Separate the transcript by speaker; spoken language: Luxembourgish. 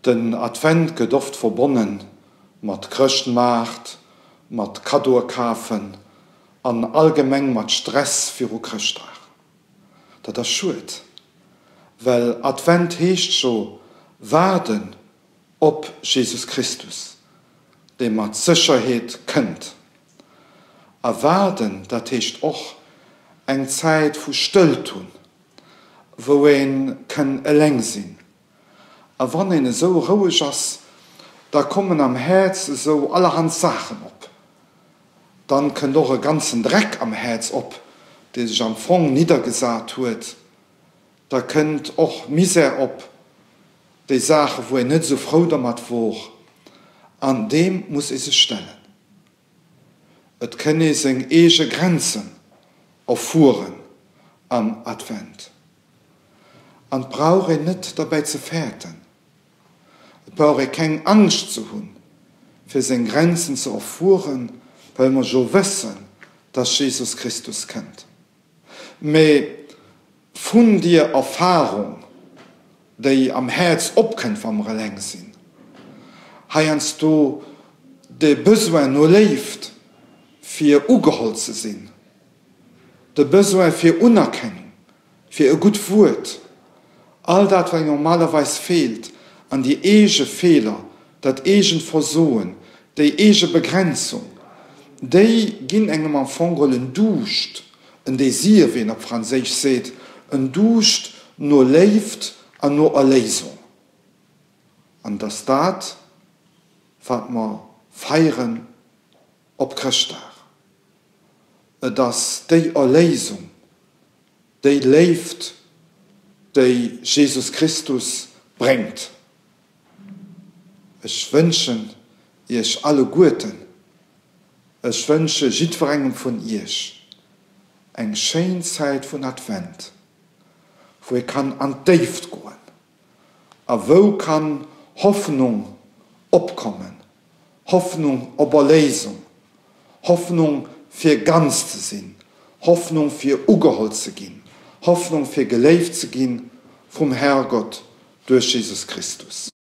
Speaker 1: Den Advent gëtt oft verbonne mat Chrëschtmaart, mat Kaddoe kafen an allgemeng mat Stress viru Chrëschtdag. Dat ass schued, well Advent heescht jo waarden op Jesus Christus, dee mat Sécherheet kënnt. A waarden, dat heescht och eng Zäit vu Stëllt hunn, wou ee kënn eleng sinn. A wann een esou roueg ass, da kommen am Häerz esou allerhand Saachen op. Dann kënnt och e ganzen Dreck am Häerz op, dee sech am Fong niddergesat huet. Da kënnt och Misär op, déi Saache wou een net esou frou dermat wor, an deem muss ee sech stellen. Et kënn ee seng eege Grenzen erfueren am Advent. An 't brauch een net derbäi ze fäerten. Et brauch ee keng Angscht ze hunn, fir seng Grenzen ze erfueren, well mer jo wëssen, dass Jesus Christus kënnt. Mee vun dier Erfahrung, déi am Häerz opkënnt, wa mer eleng sinn, heiansdo de Besoin no Léift, fir ugeholl ze sinn, de Besoin fir Unerkennung, fir e gutt Wuert, all dat wat engem normalerweis feelt, an déi eege Feeler, dat eegent Versoen, déi eege Begrenzung, déi ginn engem am Fong geholl en Duuscht, en Désir, wéi een op Franséisch seet, en Duuscht no Léift an no Erléisung. An et ass dat, wat mer feieren op Chrëschtdag. Et ass déi Erléisung, déi Léift, déi Jesus Christus bréngt. Ech wënschen Iech alleguerten, ech wënsche jiddwerengem vun Iech eng schéin Zäit vun Advent, wou ee kann an d'Déift goen a wou kann Hoffnung opkommen, Hoffnung op Erléisung, Hoffnung fir ganz ze sinn, Hoffnung fir ugeholl ze ginn, Hoffnung fir geléift ze ginn vum Herrgott duerch Jesus Christus.